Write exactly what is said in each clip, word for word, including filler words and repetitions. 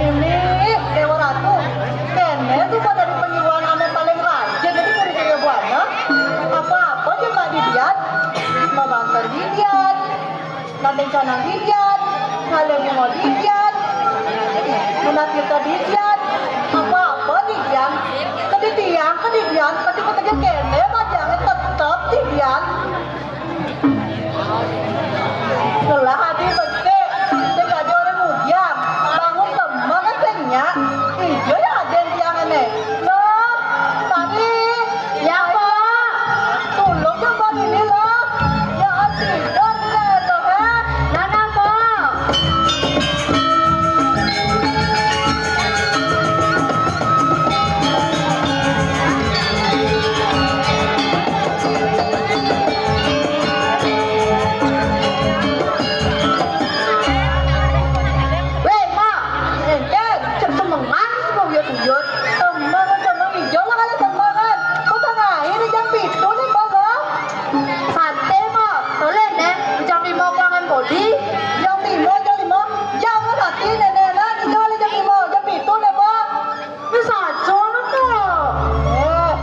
Ini Dewa Ratu, kéné suba dadi penyuluhan ané paling rajin, jadi murid Dewa Buana. Apa-apa jembar didian, mau banter didian, nanding canang didian, ngalih bunga didian, nunas tirta didian, apa-apa didian, kedidian, kedidian, tapi kok kéné bajangé tetep didian. Gelah adi becik, sing dadi orang ngujang. Bangun semeng kan sing nyak. Ijo ya adén tiang ené. Loh, Tari. Ya, Pok. Tulung ya, Pok, ini, loh. Ya, tidur deh, loh, ha? Nana, Pok. Wéh, Mak, énté cék semengan sing uyut-uyut. Semeng, semeng ijo lah kali semengan. Kok tangahin jam pitu né, Mak, loh? Santai, Mak. Soalnya né, jam lima kurangan bodi. Jam lima, jam lima. Jam mati né, né, nah, ijo lah jam lima, jam pitu né, Mak. Wis aja ngono to. Eh,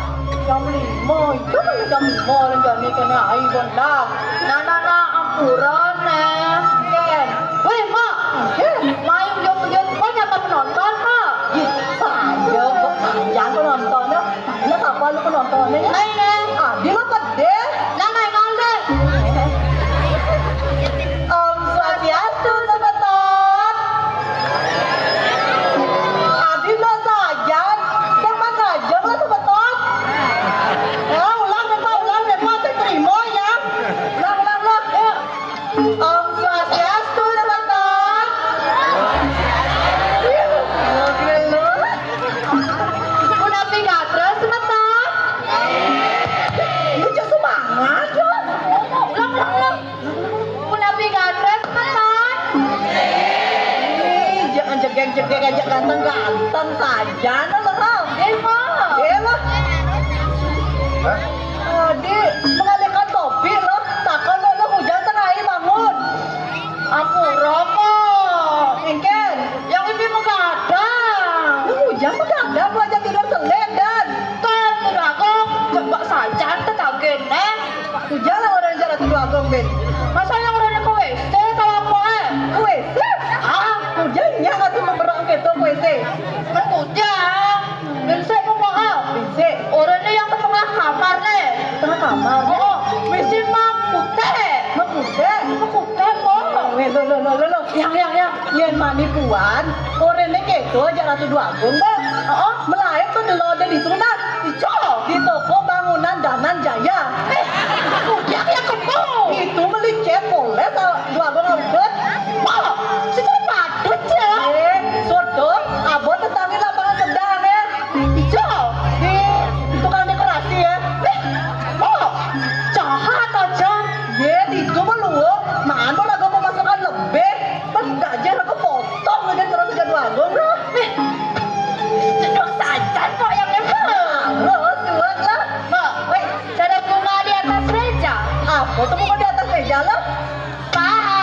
jam lima, itu kan jam lima, orang jam ini kena air, Bang, dah. Nah, nah, nah, ampura, Neng. Ken. Wéh, Mak. Ken. Main yo, yo, kok nyapa penonton, Mak? Ih, saya, kok saya penonton, ya? Mana siapa lu penontonnya, ya? Main, Neng. Adi lo pedih. Nah, main, main, deh. Om Swastiastu, semeton. Adi lo sajan, sing mangajeng lo, semeton. Ya, ulang deh, Pak, ulang deh, Pak, sing terima, ya. Ulang, ulang, ulang, ya. Om Swastiastu, semeton. Punapi gatra, semeton. Lu cek semangat, ya. Ulang, ulang, ulang. Punapi gatra, semeton. Ih, jangan jegeng-jegeng aja ganteng-ganteng saja, nah, lo, ha? Eh, Mak. Eh, lo. Hah? Adi, mengalihkan topik, lo. Takon lo, lo, hujan tengah hari bangun. Ampura, Mak. Engken. Yang ini menggadang. Lo hujan menggadang, lo aja tidur selek, Dan. Kan, menggadang. Coba saja, tetangga, Neng. Hujan lah orang jalan Sidoarjo, Ben. Masa yang orangnya ke W C kalau aku, eh? Ke W C? Ah, hujan nya nggak tuh memberak ke tuh ke W C. Kan hujan. Bensek mau maaf. Bensek. Orangnya yang ke tengah kamar nih. Tengah kamar. Oh, mesti mangkute. Mangkute? Mangkute, kok. Weh, lo, lo, lo, lo, lo. Yang, yang, yang. Yen mani puan, orangnya ke itu aja Ratu Dwagung, Bang. Oh, melayu tuh di lo ada di tuna. Ijo, di toko bangunan Danan Jaya. Eh, udah ya kebo. Itu meli chat polres, ah, dua abang Albert. Oh, situ patut ya. Eh, soto, abot tetanggi lapangan sedang ya. Ijo, di tukang dekorasi ya. Eh, oh, jahat aja. Ye, itu mah luwung, mana lagu pemasukan lebih. Pas gaji lagu potong aja terus aja dua abang, bro. Eh, Duduk saja kok yang nempel. Terus, terus lah. Mbok, weh, cara bunga di atas meja. Apa tuh bunga di atas meja lo? Paham.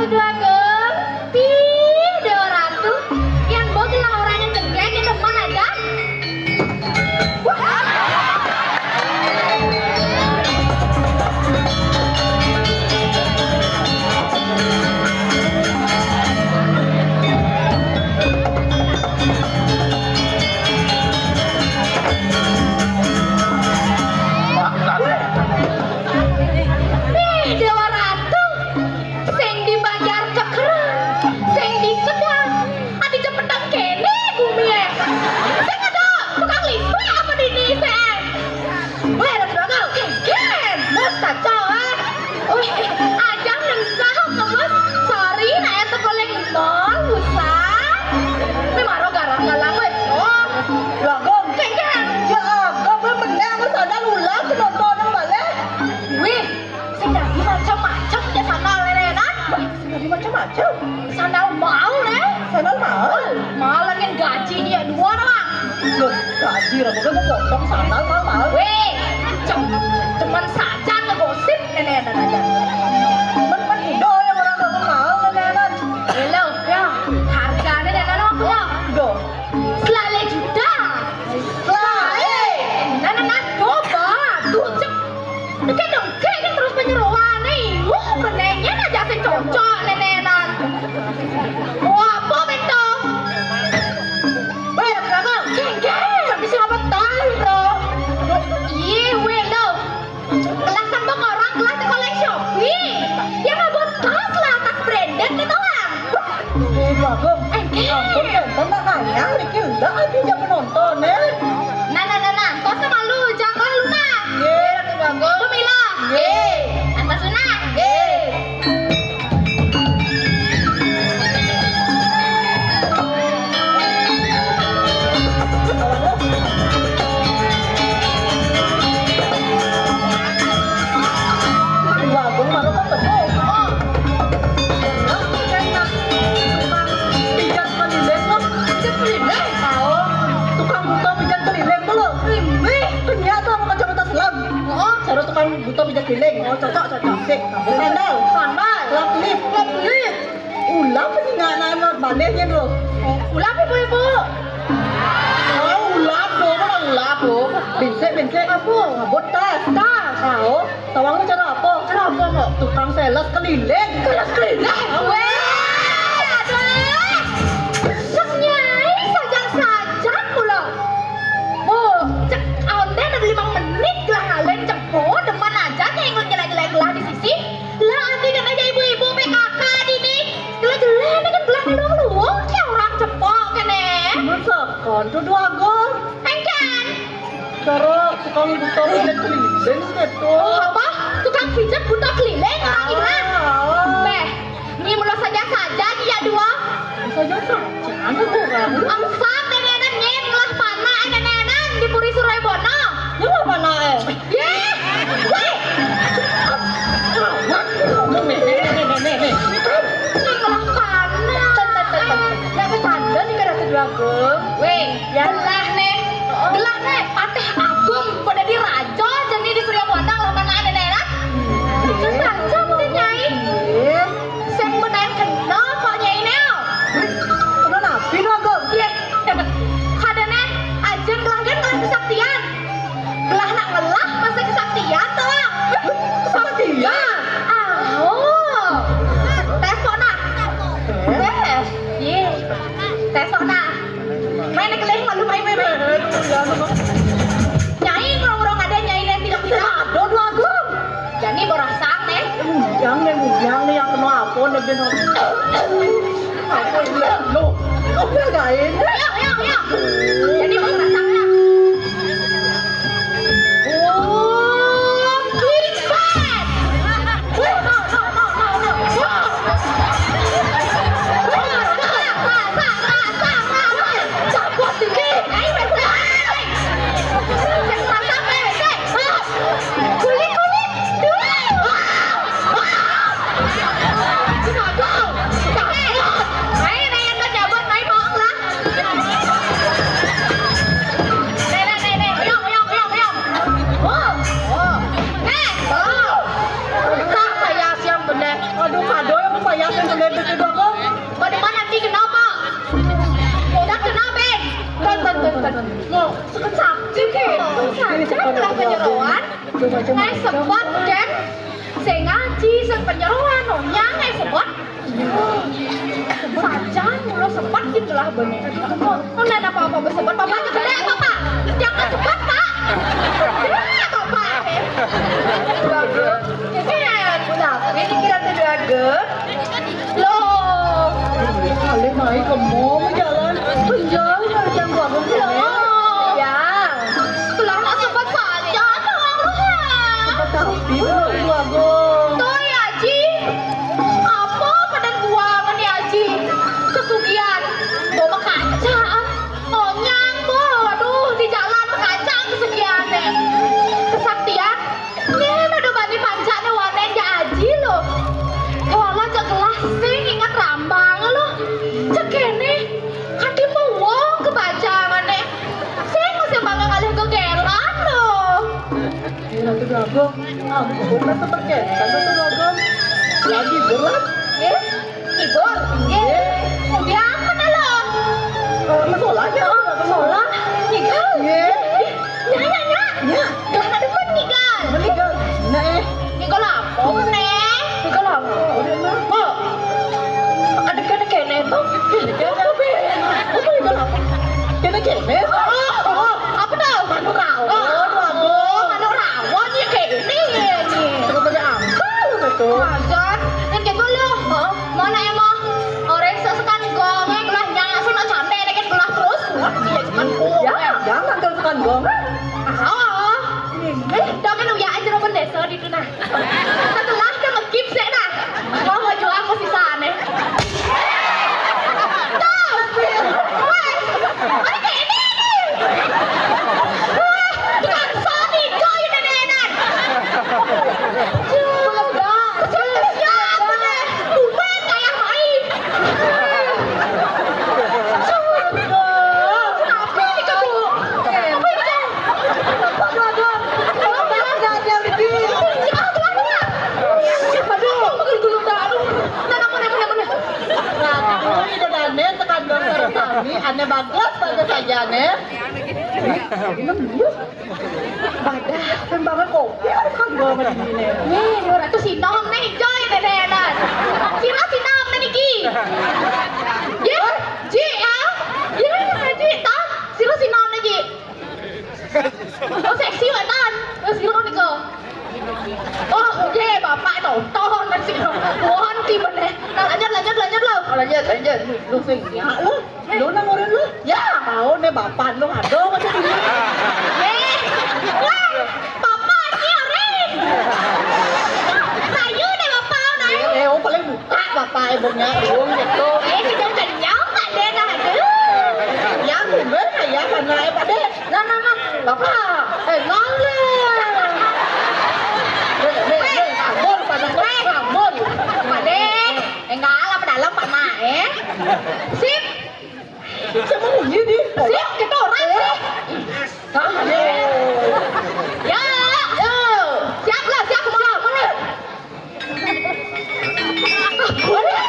Agung, pih, Déwa Ratu, yang bawa gelah orang yang cengkeh, yang demen aja. Pih, Déwa Ratu, sing di Banjar Cekera, sing di Sedang, adi cepetang kéné bumi é. Sing ada tukang listrik apa di sini, sing? Wéh, Ratu Bagong, kénkén, bos kacau, ah. Wéh, aja nensah ke bos, sorry, nak éta paling nol, usah. Wéh, maro garang galang, wéh. Oh, Bagong, kénkén. Ya, Bagong, bener, Mas, ada lula, penonton balik. Wéh, sing dadi macem-macem ya sandal nénénan. Wah, sing dadi macem-macem. Sandal mahal, né? Sandal mahal? Mahal lagi gaji dia dua doang. Loh, gaji lah, bukan mau potong sandal mahal-mahal. Wéh, cem, cuman saja ngegosip nénénan aja. Men, men, udah yang orang ngomong mahal nénénan. Halo, ya, harganya nénénan aku ya. Udah. Selalu juta. Selalu. Nénénan coba, tuh cek. Dengké-dengké kan terus penyeroan, iu, benengnya aja sing cocok nénénan. Wah, apa beto? Wéh, Ratu Bagong. Kénkén. Tapi siapa tahu, bro? Iya, wéh, lo. Gelah kan bang orang gelah di kolek Shopee. Yang ngabot tas lah, tas branded nih, tau nggak? Eh, Bagong. Eh, ampun, kénten nak nanya, Riki udah, Abi, jangan penonton, ya. Nah, nah, nah, nah, kau sama lu, jangan lu, nah. Ye, Ratu Bagong. Lu Mila. Ye. Atas lu, nah. Ye. Pijat keliling, loh. Pijat keliling? Tahu. Tukang buto pijat keliling tuh, loh. Ih, ternyata orang kacamata selam. Oh, cara tukang buto pijat keliling. Oh, cocok, cocok. Sik, sandal. Sandal. Kelap-kelip. Kelap-kelip. Ulap sih nggak, nah, nah, balé ya, loh. Ulap, ibu-ibu. Oh, ulap, loh. Mana ulap, loh? Binsik, binsik. Apa? Ngabut tas. Tas. Tahu. Tawang lu cara apa? Cara apa, Mbok? Tukang sales keliling. Sales keliling? Wéh, aduh. Cek Nyai sajang-sajang kula. Bu, cek aon téh ada lima menit gelah ngalén cepo, demen aja Nyai ngenyelek-nyelek gelah di sisi. Lah, ati kan aja ibu-ibu P K K dini. Gelah jelek kan gelah nang luwung, kayak orang cepo kéné. Masakan tuh dua gol. Engkén. Cara tukang buto pijat keliling gitu. Apa? Tukang pijat buto keliling orang Ilang? Ah. Béh, ini mula saja-saja dia dua. Saja-saja, anu kurang. Angsat nénénan nyén ngelah pana, eh, nénénan di Puri Surabaya. Ngelah pana, eh. Yéh. Wéh. Nih, nih, nih, nih, nih. Ngelah pana. Ten, ten, ten, ten. Ya, bercanda nih, kada tujuh agung. Wéh. Ya. Gelah né. Heeh. Gelah né Patih Agung pada diraja jani di Surya Muanda lah mana ada daerah. Itu saja mungkin, Nyai. Iya. Sing benar kenal kok, Nyai, neo. Kenal napi, nu, Agung? Iya. Kada né, ajén gelah gén gelah kesaktian. Gelah nak ngelah masih kesaktian tuh. Kesaktian? Ah, oh. Tes kok nah. Tes. Iya. Tes kok nah. Main kelih malu, main, main, main. Nyai, ngurung-ngurung ada nyai yang tidak bisa. Aduh, aduh, aduh. Jani borasang, nih. Bujang, nih, bujang, nih, yang kena apa, nih, ben. Apa ini? Lo, lo, lo, gain. Ayo, ayo, ayo. Jani borasang, ya. Oh, kipas. Roan, ngai sebat kan? Sing ngaji, sing penyeroan, onyang ngai sebat. Sajan mula sebat di belah benih. Mana ada apa-apa bersebat, Papa aja gede, Papa. Jangan sebat, Pak. Gede, Papa. Bagus. Ini kira tuh bagus. Loh. Kali naik ke mall jalan. Penjauh dari jam dua belas. Loh. Ya. Belah nak sebat saja, Bang Ruhan. Sebat tapi, Bang Agung. Tuh ya, Ji. Apa padan buangan ya, Ji? Kesugihan. Bawa kaca, ah. Onyang, bo. Aduh, di jalan kaca kesugihan, eh. Kesaktian. Nyén ada bani pancakné wanen ya Aji lo. Kewala cek gelas sing inget rambang lo. Cek kéné, kanti mewong kebajangané. Sing masih bangga ngalih gegelan lo. Eh, Ratu Dagong, ampun, Ratu Perkén, Ratu Dagong. Lagi berat. Eh? Ngibur? Nggih. Ngombe apa ta, Lho? Eh, mesolah, ya, mesolah. Ngigal? Nggih. Nyak, nyak, nyak. Nyak. Lah, nek demen ngigal. Demen ngigal. Nah, eh. Ngigal apa meneh? Ngigal apa? Udah, nah. Kok? Ada kene-kene to. Kene-kene. Apa ngigal apa? Kene-kene. Oh, oh, oh. Apa to? Manuk rawon, oh, Agung. Manuk rawon ya kene ya. Coba pakai angka lo to. Wajar. Kan gitu lo. Heeh. Mana emang orang sesekan gong, eh, gelah nyak, sono candé, nek gelah terus. Wah, iya, cuman gong, ya, eh. Jangan terus sekan gong, eh. Ah, ini. Eh, jangan uyak aja lo bendesa di tuna. Setelah dia ngegip sih, nah. Mau jual aku sisane. Tuh. Weh, ada kayak ini, nih. Wah, tukang soni, coy, nenenan. Kesian, kesian, bener. Bumen kayak main. Kenapa ini, Kak, Bu? Apa ini, Kak? Kenapa, Bu Agung? Kenapa, Bu Agung? Aduh, gulung-gulung dah, aduh. Nah, ampun, ampun, ampun. Nah, ini udah dane, tekan dokter kami, ane bagus, bagus aja, nih. Padah, kan banget kopi, kan gua sama dingin, nih. Nih, dua ratus sinom, nih, Joy, nenenan. Sira sinom, nih, niki. Ya, Ji, ya. Ya, Ji, tah. Sira sinom, nih, Ji. Oh, seksi, wetan. Terus sira nika. Oh, ye, bapak tonton, sira. Wah, ti meneh. Nah, lanjut, lanjut, lanjut, lo. Oh, lanjut, lanjut. Lu sing, ya, lu. Lu nang urun lu? Ya. Tahu nih bapak lu, aduh, macam ini. Eh, wah, bapak ni orang. Sayu deh bapak, nah. Eh, oh, paling buka bapak ibunya, ibu gitu. Eh, kenyang-kenyang, Pak, deh, dah, aduh. Ya, bener, ya, karena, eh, Pak, deh. Nah, nah, nah, bapak, eh, ngalih. Eh, eh, eh, kabur, pada kabur. Pak, deh. Eh, ngalih, apa dalam, Pak, nah, eh. Sip. Sembunyi di. Siap, kita orang, eh, siap. Hah? Ya. Yo. Siap lah, siap, mau, mau. Waduh.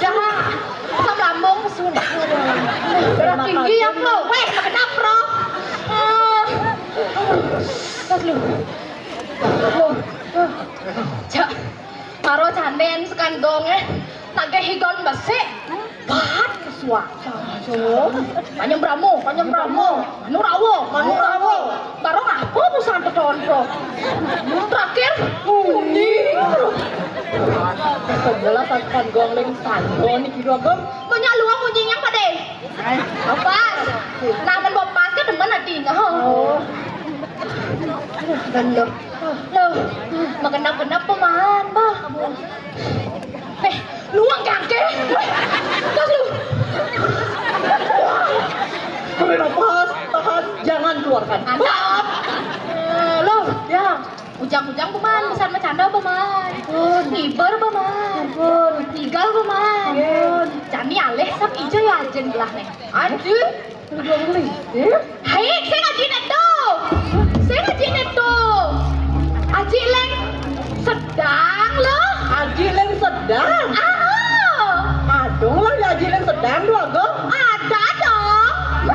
Dah, asam lambung kesun. Darah tinggi ya, Bro. Weh, kenapa, Bro? Eh, tas lu. Cak, karo jandén sekandong, eh. Nak gaé higon besik. Bat kesuak. Panyang bramo, panyang bramo. Manu rawo, manu rawo. Barang apa busan teton, Bro? Terakhir, kuning, Bro. Sebelah sangkan gong leng sanggon iki, Bro. Banyak luang munyinya, Pak Dé. Apa? Nah, men bopas ke demen hatinya. Oh. Bener. Loh, magenap-genap peman, bah. Eh, luang kangke. Tas lu. Tarik napas, tahan, jangan keluarkan. Mantap. Eh, loh, ya. Ujang-ujang peman, pesan bercanda peman. Ngiber peman. Tigal peman. Jani alih sap ijo ya ajin belah nih. Ajin? Hai, sing aji neto. Sing aji neto. Aji leng sedang loh. Aji leng sedang? Ah. Adong lah ya aji leng sedang, Dua Agung. Ada dong.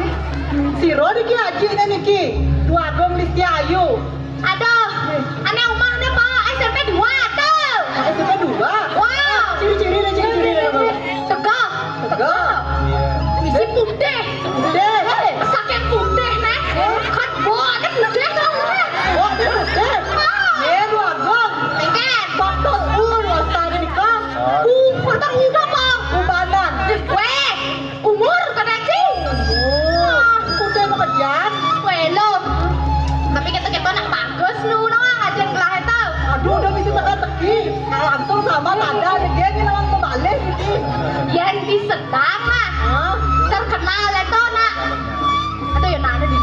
Siro niki aji niki. Dua Agung Listi Ayu. Aduh, anak umah ada, Pak. S M P dua tuh. S M P dua? Wah. Ciri-ciri deh, ciri-ciri deh, Bang. Tegak. Tegak. Isi putih. Putih. Eh, saking putih, nih. Kan bawaannya putih, tuh. Oh, dia putih? Ah. Iya, Dua Agung. Engken. Bagus, uh, luas tadi nih, Kang. Uh, pertang udah, Bang. Ubanan. Weh. Umur kada, Ci? Umur. Udah mau kerjaan? Welo. Tapi kita kita nak bagus nu nawang aja ngelah itu. Aduh, udah bisa teka-teki. Nah, langsung sama tanda ada geng yang lawan kebalik gitu. Yang di sedang lah. Hah? Terkenal itu nak. Aduh, ya nana di.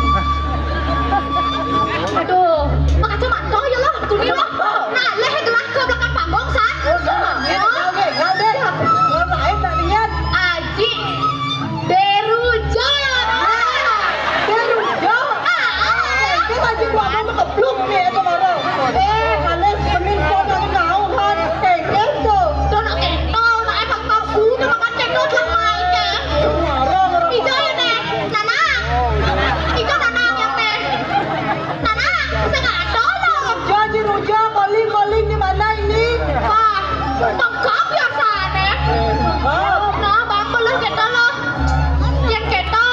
Aduh, pakai kacamata ya lah. Tuh nih lah. Nah, leh gelah ke belakang panggung, San. Oh, iya. Ya. Oke, oke. Lawan lain tak lihat. Aji. Derujo. Ah, Derujo. Ah, ah. Itu aja gua mau kepluk nih itu baru. Eh, kalian pening kok dari kau kan. Eh, gitu. Tuh, nak kentol, nak emang kau udah makan cendol lah, Mai, kan? Marah, marah. Ijo ya, Neh. Nanang. Ijo nanang yang Neh. Nanang, bisa nggak ada lo? Ruja, Ji Ruja, calling, calling di mana ini? Wah, tangkap ya sana. Nah, bang, belum kita lo. Yang kita,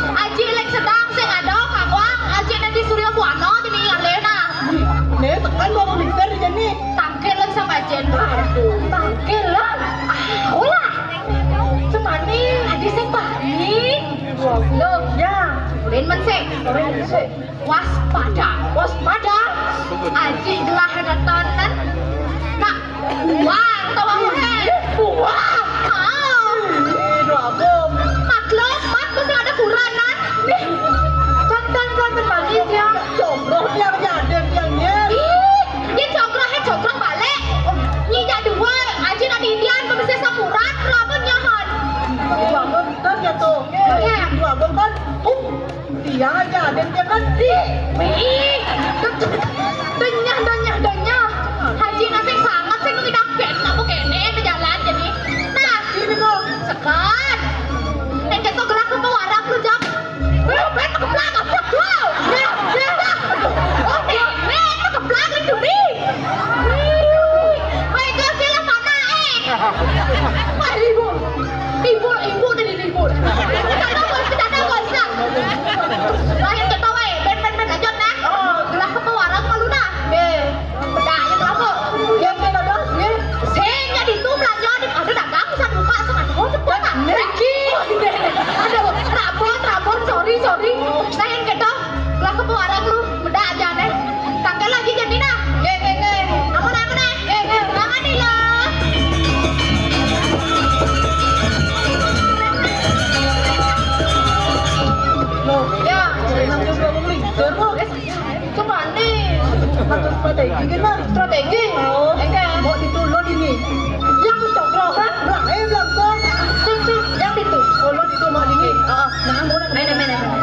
Aji lek sedang sing ada, kaguang, Aji nanti Surya Buana jadi alena. Nih, tekan baru mixer di sini. Tangkil lek sama Jen. Aduh. Tangkil lah. Ah, ulah. Cemani, Aji sing bani. Loh, ya. Urin men sih. Urin men sih. Waspada, waspada. Aji gelah nontonan. Nak, buang, tawang, he. Buang. Ah. Ih, Dua Agung. Maklum, mak, mesti ada kuranan. Ih, jantan, jantan balik ya. Combro yang ada yang nyel. Ih, dia combro, he, combro balik. Nyi jak dua, Aji nak Indian, mesti samuran, berapa nyahan. Dua Agung kan ya tuh. Iya. Dua Agung kan. Uh. Dia aja ada dia kan. Ih, ih. Denyah, denyah, denyah. Haji nasib sangat sih ngidak pen apa kene berjalan jadi. Nah, ini kok sekan. Yang kita gerak ke warang lu jam. Eh, pen keplak apa tuh? Ya, ya. Oke, pen keplak itu nih. Ih, baik, oke lah, mana, eh? Wah, ibu. Ibu, ibu tadi ibu. Kita tahu, kita tahu, kita. Lahir kita wae, ben, ben, ben, lanjut nah. Oh, gelah ke warang malu nah. Nggih. Bedak ya kelapa. Ya, kita dah. Nggih. Sing jadi itu belanja di ada dagang bisa buka sama semua cepat nah. Niki. Aduh, rabon, rabon, sorry, sorry. Saya yang ketok. Lah ke warang lu, bedak aja deh. Tanggal lagi jadi nah. Nggih, nggih, nggih. Apa nah, apa nah? Nggih, nggih. Apa nih lo? Loh, ya, saya nanti udah melintir loh. Cuma nih, satu strategi kan nah. Strategi? Oh, enggak. Mau ditulon ini. Yang cokro kan? Lah, eh, belakang. Sing, sing, yang itu. Tulon itu mau ini. Ah, nah, mau nah. Mana, mana, mana?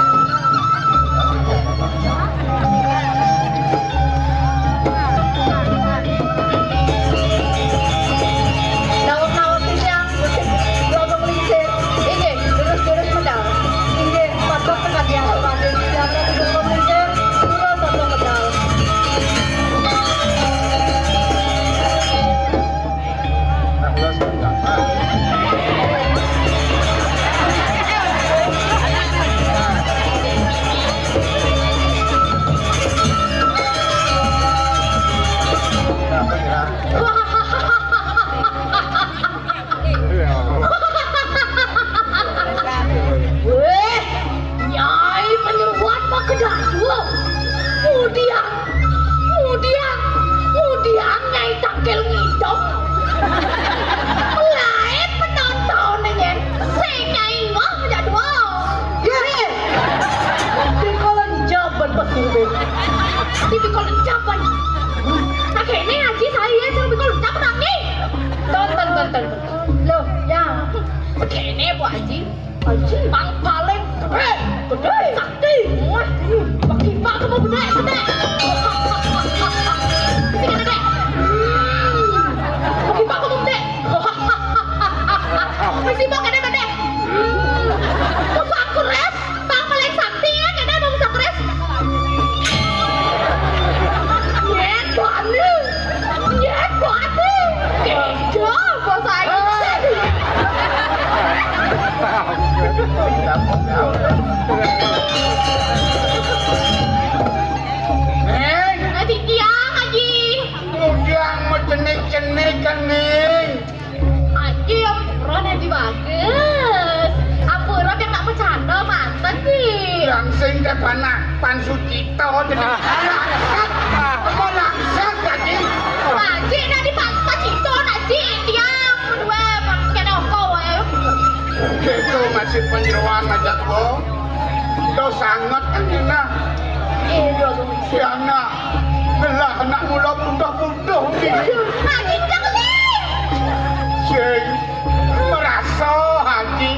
Anjing, pang paling gedé, gedé, sakti. Wah, bagi Pak kamu gedé, gedé. Sing gedé. Hmm. Bagi Pak kamu gedé. Bagi Pak gedé, gedé. Hmm. Musuh aku res, pang paling sakti ya, gedé mau musuh aku res. Nyet, bani. Nyet, bani. Gedé, bos aing. Hei, Aji tiang, Aji. Udah mau cenik-cenik kan, Ning? Aji, ampura, Aji bagus. Ampura, biar tak bercanda, mantan, Ji. Yang sing teh panak, pan Sucito, jadi langsat. Apa langsat, Aji? Aji, dah di pan-, Sucito, Aji. Tiang, berdua, pan-, kena ongko, wae. Gitu masih penyeruan aja, kok. Dos sanget kan, Nina. Iya, iya, iya. Si anak, belah anak mula butuh-butuh, Ji. Aji, jangan, Ji. Sing merasa, Aji.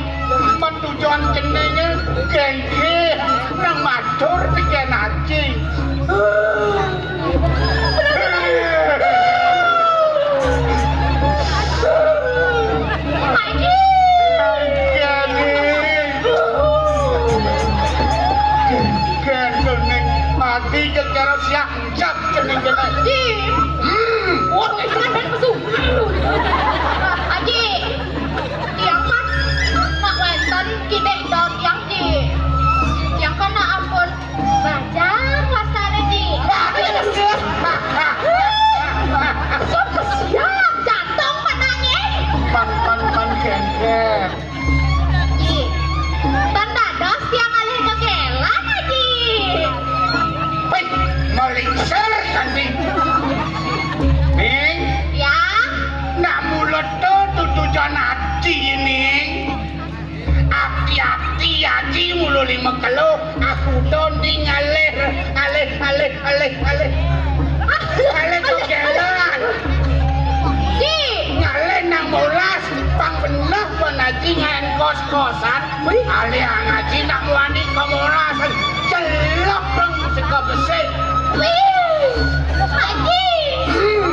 Metujuan jenenge, gengge, nang matur, pikiran Aji. Mati kekero siap jap jeneng-jeneng. Ji. Hmm. Wah, jangan main musuh. Aji. Tiang kan nak wénten kidik dot tiang, Ji. Tiang kan nak ampun bajang wastane, Ji. Siap, siap, jantung menangis. Pan, pan, pan, gengger. Ji, tan dados tiang alih gegelan, Ji. Wih, melingsir, Santi. Ning. Ya. Nak mula to tutujan ati, Ning. Ati-ati, Aji, mula lima kilo. Aku to, Ning, alih, alih, alih, alih, alih. Alih gegelan. Ji. Ngalih nang molas, pang beneh pon Aji ngaen kos-kosan. Wih. Alih ngaji nak muani ke molas. Celok dong sego besik. Wih. Aji. Hmm.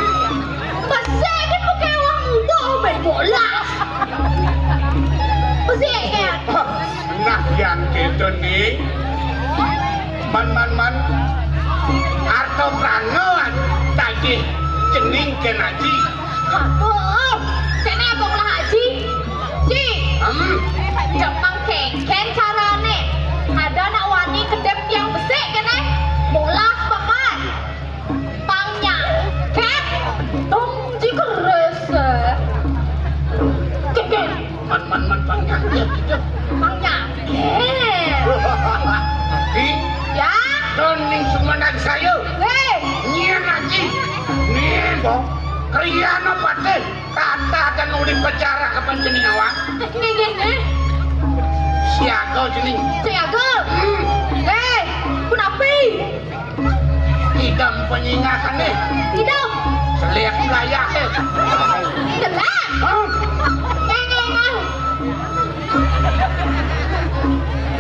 Besik iki pakai wong muda main bola. Besik ya. Nah, yang gitu nih. Man, man, man. Arto prano tagih cening ken Aji. Aduh, kene abang lah Aji. Ji. Hmm. Gampang kengken carane. Ada nak wani kedep tiang besik kene. Molas pakan. Pang nyangkep, dong ji keres. Keke. Man, man, man, pang nyangkep gitu. Pang nyangkep. Di? Ya? Don ning sumandan saya. Hei. Nyen aji. Nih, bo. Kriana patih. Tata kan uli pecara kapan jening awak. Nggih, nggih, nggih. Siaga jening. Siaga. Hmm. Hei, punapi? Idam penyingakane. Idam. Selik wilayahe. Delak. Hah? Nggih, nggih, nggih.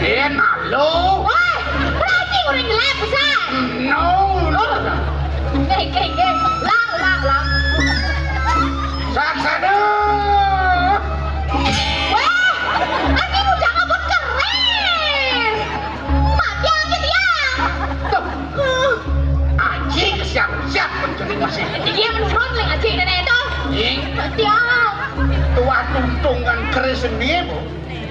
Eh, malu. Wah, berarti orang gelap besar. No, no. Nggih, nggih, nggih. Lang, lang, lang. Saksana. Wah, aku bujang abot keren. Mati aja dia. Tuh. Aji siap-siap mencuri musik. Iya, menurun leng aji nenek itu. Ih. Mati ah. Tua tuntungan keris seni, Bu.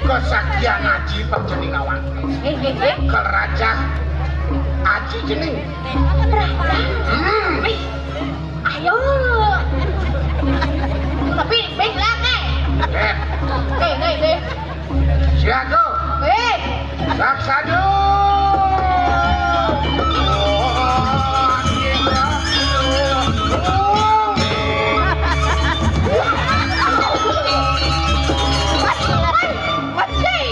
Kesaktian aji panjenengan. Eh, eh, eh. Kerajaan aji jening. Raja. Hmm. Eh, ayo. Tapi beng lah, Nek. Eh. Eh, eh, eh. Siaga. Eh. Saksana. Wedi.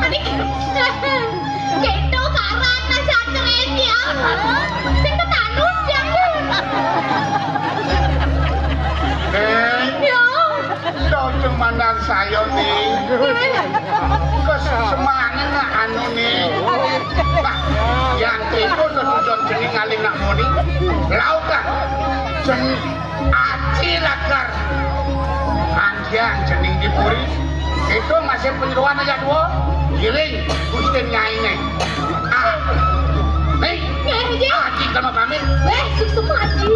Adik. Gitu karat nasa keren ya. Sing tetanus ya. Paling nak muni, lautlah. Jen aji lakar. Andian jening di puri. Itu masih penyeruan aja dua. Giling, Gustin nyaine. Ah. Nih, Nggih, Haji. Aji kalau pamit. Weh, suksma Haji.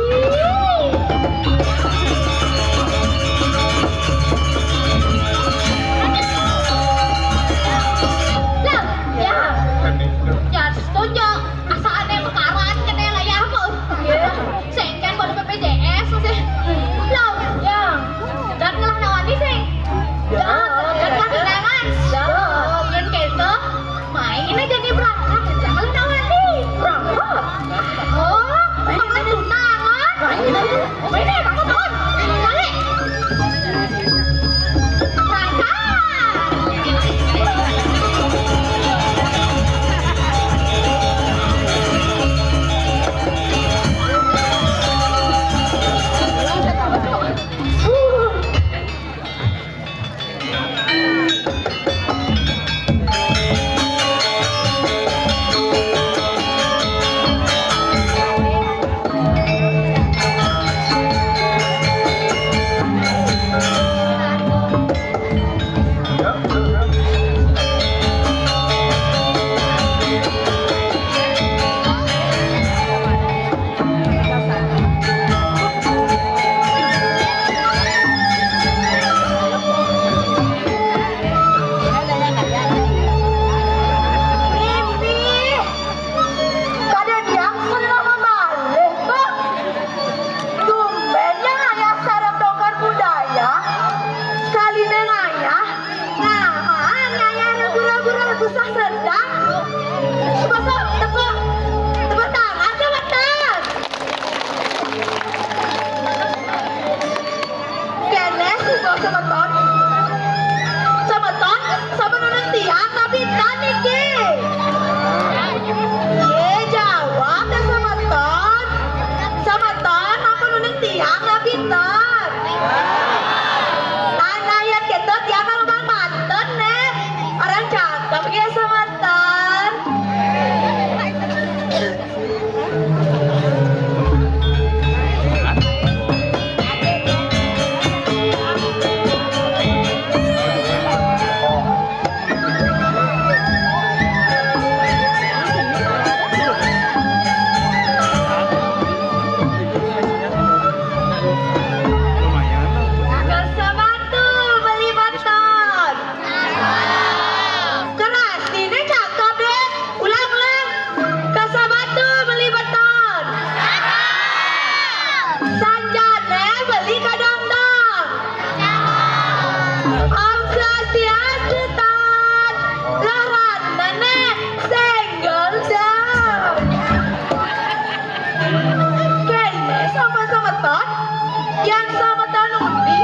Lah, ya. Ya, setuju. Asa ane mekaran kene lah ya, Pak. Iya. Sengken baru B P J S masih. Lah, ya. Dan ngelah nawani sih. Ya, dan ngelah kenangan. Ya. Yang gitu, main aja nih berangkat aja ngelah nawani. Berangkat? Oh, main aja tunangan. Main aja. Main aja, Pak, Pak. Balik. Kada diangsun lah mamalih, Pak. Tumben yang ayah sareng dongkar budaya. Sekali neng ayah, nah, ayah ragu-ragu susah sedang. Masuk, tepuk, tepuk tangan, semeton. Kene sida semeton. Semeton, sampun nunding tiang napa pinten niki? Ye, jawab dah semeton. Semeton, sampun nunding tiang napa pinten? Anak yang kita tiang kalau bang manten, nih. Orang cakep ya semeton. Kasabatu beli beton. Keras, ini cakep deh. Ulang, ulang. Kasabatu beli beton. Sanjane beli kadondong. Om Swastiastu, Tan. Lah, ranane senggol, Tan. Kene sampun semeton, yang semeton undi,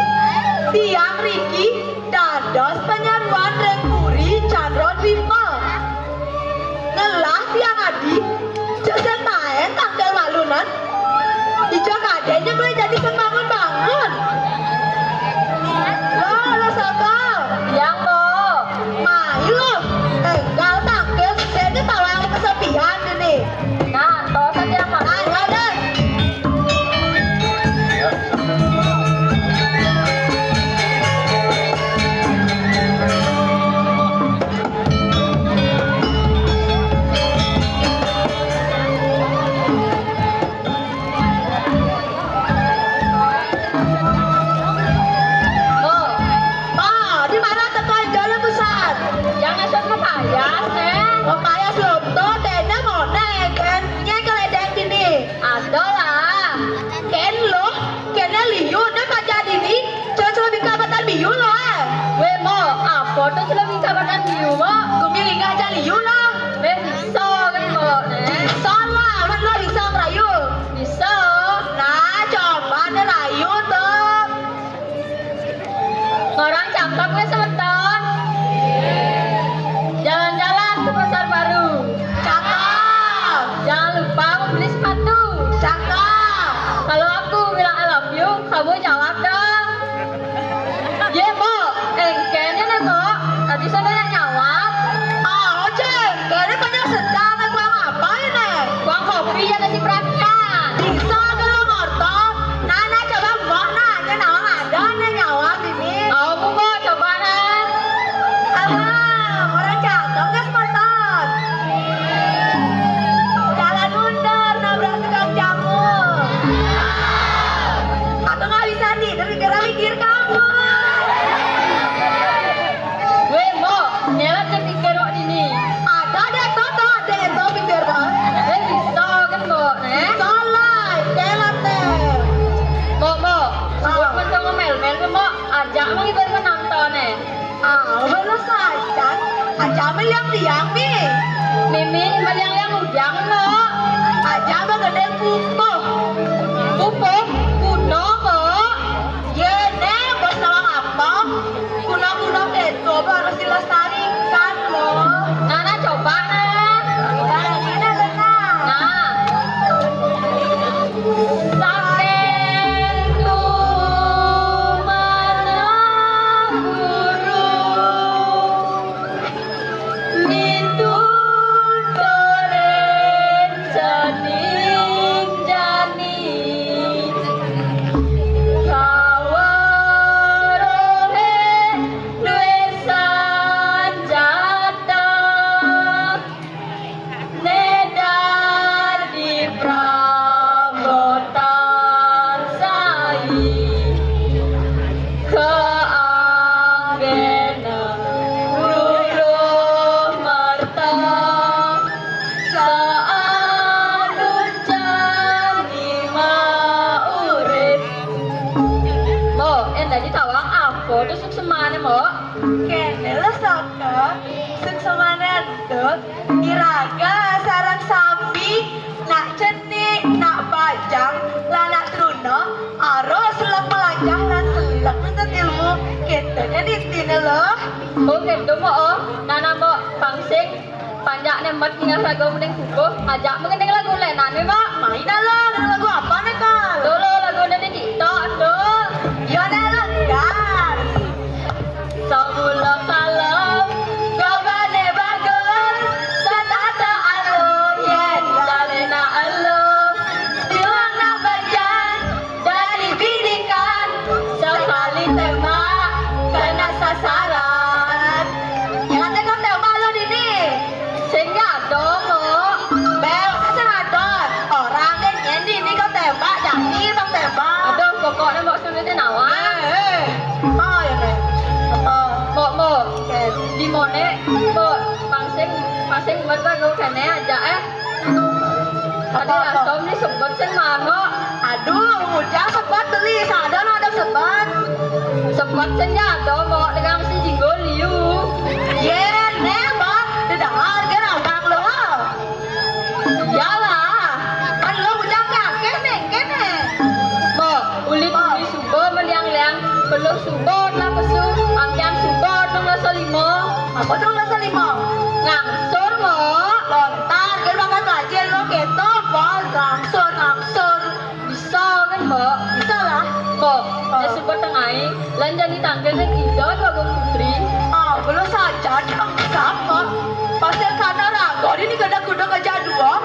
tiang riki dados panyeruan ring puri Candra Dwipa. Ngelah tiang adi, jesen taen tangkil malunan. Ija kadenya boleh jadi sembangun-bangun. Lo, lo sapa? Yang, Mbok. Mai lo, enggal tangkil sesene tawang kesepian ini. Nah, to saja, Mas. Ayo deh. Oh, di mana teko jole pusat? Yang esok mepayas, eh. Mepayas loto, dene mone, kan? Nyekel edeng dini. Ada lah. Ken lo, kene liu, ne pacar dini. Coba-coba bingka batan biu lo, eh. Weh, Mbok, apa tuh sudah bingka batan biu, Mbok? Gumi linggah aja liu lo. Weh, bisa kan, Mbok, eh? Bisa lah, men lo bisa ngerayu. Bisa. Nah, coba ne rayu tuh. Orang cakep ya, semeton. Jalan-jalan ke pasar baru. Cakep. Jangan lupa membeli sepatu. Cakep. Kalau aku bilang I love you, kamu jawab dong. Ye, Mbok. Eh, kayaknya nih, Mbok. Tadi sana yang nyawab. Ah, ojek. Sajan, aja maliang-liang, Mi. Mimin maliang-liang ujang, Mbok. Aja magendeng pupuh. Pupuh, kuno, Mbok. Yé, né, bos nawang apa? Kuno-kuno kéto harus dilestarikan, Mbok. Nah, nah, coba, nah. Coba lagi, nah, nah. Nah. Saking tumanah guru, mituturin cening jani. Kaweruhé duwé sanjata. Né dadi prambotan sai, kaanggéna luluh merta, saanut jani maurip. Mbok, éndah ditawang apa to suksmané, Mbok? Kéné lho, Saka. Suksmané to, iraga sareng sami, nak cenik, nak bajang, lan nak truna, harus selek melajah lan selek nuntut ilmu. Kéto kan intiné lho. Oh, kéto, Mbok, oh. Nah, nah, Mbok, pangsing. Panjakné met ningeh lagu mending bubuh, ajak mengending lagu lénan wé, Mbok. Main lah, lagu apa né, Kal? Dulu lagu né di TikTok, tuh. Yo, né, Kal. Samula kalem, gobané bagus, setata aluh, yén kalena aluh, ilang nak bajang, dadi bidikan, sekali tembak, kena sasaran. Jangan tembak-tembak lo, Dini. Sing nyadong, Mbok. Bel, sing nyadong. Orang deh, nyén Dini kau tembak, jadi bang tembak. Aduh, pokoknya Mbok sulit nawang. Eh, eh. Oh, ya, Bel. Apa? Mbok, Mbok. Oke. Di moné, Mbok. Pangsing, pangsing buat baru kéné aja, eh. Tadi apa, apa? Langsung disebut sing mano? Aduh, udah sebut beli, sadar ada sebut. Sebut sing nyadong, Mbok, dengan si Jinggo Liu. Yé, né, Mbok, didengar ke abang lo. Iyalah, kan lo bujang kéné, kéné. Mbok, uli-uli suba meliang-liang, peluh suba telah pesu, angkian suba telung dasa lima. Apa telung dasa lima? Ngangsur, Mbok. Lontar, kan makan lajé lo kéto, Mbok. Ngangsur, ngangsur. Bisa kan, Mbok? Bisa lah. Mbok, oh. Ya suba tengai, lan jani tangkil ning Ida Bagong Putri. Ah, belum saja, Mbok. Pasir kana raga, ini gada kuda gajah dua.